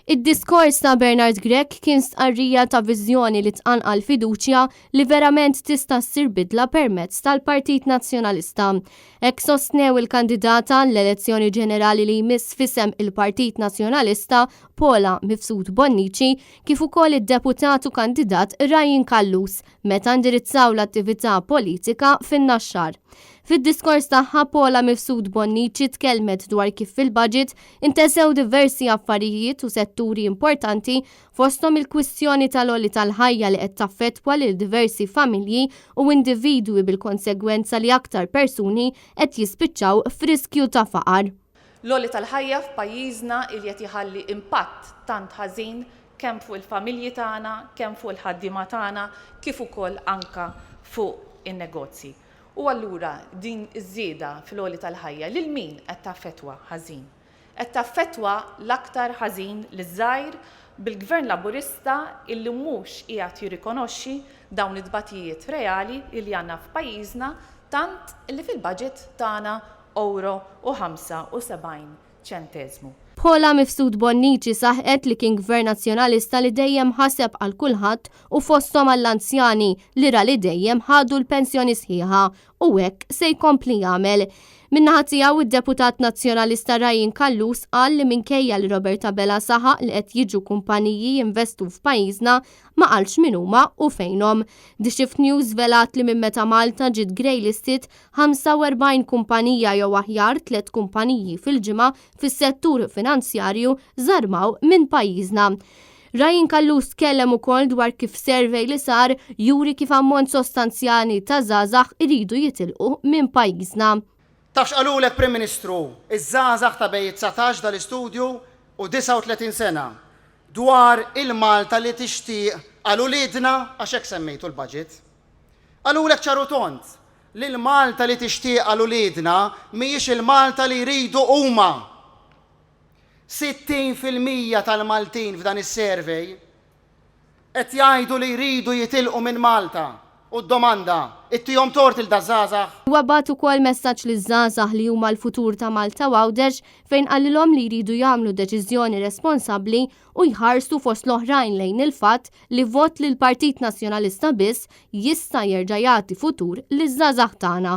Id-diskors ta' Bernard Grech kien stqarrija ta' viżjoni li tqanqal fiduċja li verament tista' ssir bidla permezz tal-Partit Nazzjonalista. Hekk sostnew il-kandidata għall-elezzjoni ġenerali li jmiss f'isem il-Partit Nazzjonalista Paula Mifsud Bonnici kif ukoll id-deputat u kandidat Ryan Callus meta indirizzaw l-attività politika fin-Naxxar. Fid-diskors tagħha Paula Mifsud Bonnici tkellmet dwar kif fil-budget Intesew diversi affarijiet u setturi importanti fosthom il-kwistjoni tal-għoli tal-ħajja li qed taffettwa lil diversi familji u individwi bil-konsegwenza li aktar persuni qed jispiċċaw f'riskju ta' faqar. L-għoli tal-ħajja f'pajjiżna li qed jħalli impatt tant ħażin kemm fuq il-familji tagħna, kemm fuq il-ħaddiema tagħna kif ukoll anke fuq in-negozji. U allura din iż-żieda fil-għoli tal-ħajja lil min qed taffettwa ħażin? Qed taffettwa l-aktar ħażin liż-żgħir bil-Gvern Laburista illi mhux qiegħed jirrikonoxxi dawn it-tbatijiet reali illi għandna f'pajjiżna tant illi fil-budget tana ewro u 75 ċenteżmu. Paula Mifsud Bonnici saħqet li kien Gvern Nazzjonalista li dejjem ħaseb għal kulħadd u fosthom għall-anzjani li ra li dejjem ħadu l-pensjoni sħiħa u hekk se jkompli jagħmel. Min-naħa tiegħu id-deputat Nazzjonalista Ryan Callus qal li minkejja li Robert Abela saħaq li qed jiġu kumpaniji jinvestu f'pajjiżna ma qalx min huma u fejnhom. The Shift News żvelat li minn meta Malta ġiet greylisted 45 kumpanija jew aħjar tlett kumpaniji fil-ġimgħa fis-settur finanzjarju żarmaw minn pajjiżna. Ryan Callus tkellem ukoll dwar kif survey li sar juri kif ammont sostanzjali ta' żgħażagħ iridu jitilqu minn pajjiżna. Taf x'qalulek Prim Ministru iż-żgħażagħ ta' bejn 19 dal-istudju u 39 sena dwar il-Malta li tixtieq għal uliedna għax hekk semmejtu l-budget? Qalulek ċar u tond li l-Malta li tixtieq għal uliedna mhijiex il-Malta li jridu huma. 60% tal-Maltin f'dan is-survey qed jgħidu li jridu jitilqu minn Malta u d-domanda, ittihom tort 'il daż-żgħażagħ? Huwa bagħat ukoll messaġġ liż-żgħażagħ li huma l-futur ta' Malta u Għawdex fejn qalilhom li jridu jagħmlu deċiżjoni responsabbli u jħarsu fost l-oħrajn lejn il-fatt li vot lill-Partit Nazzjonalista biss jista' jerġa' jagħti futur liż-żgħażagħ tagħna.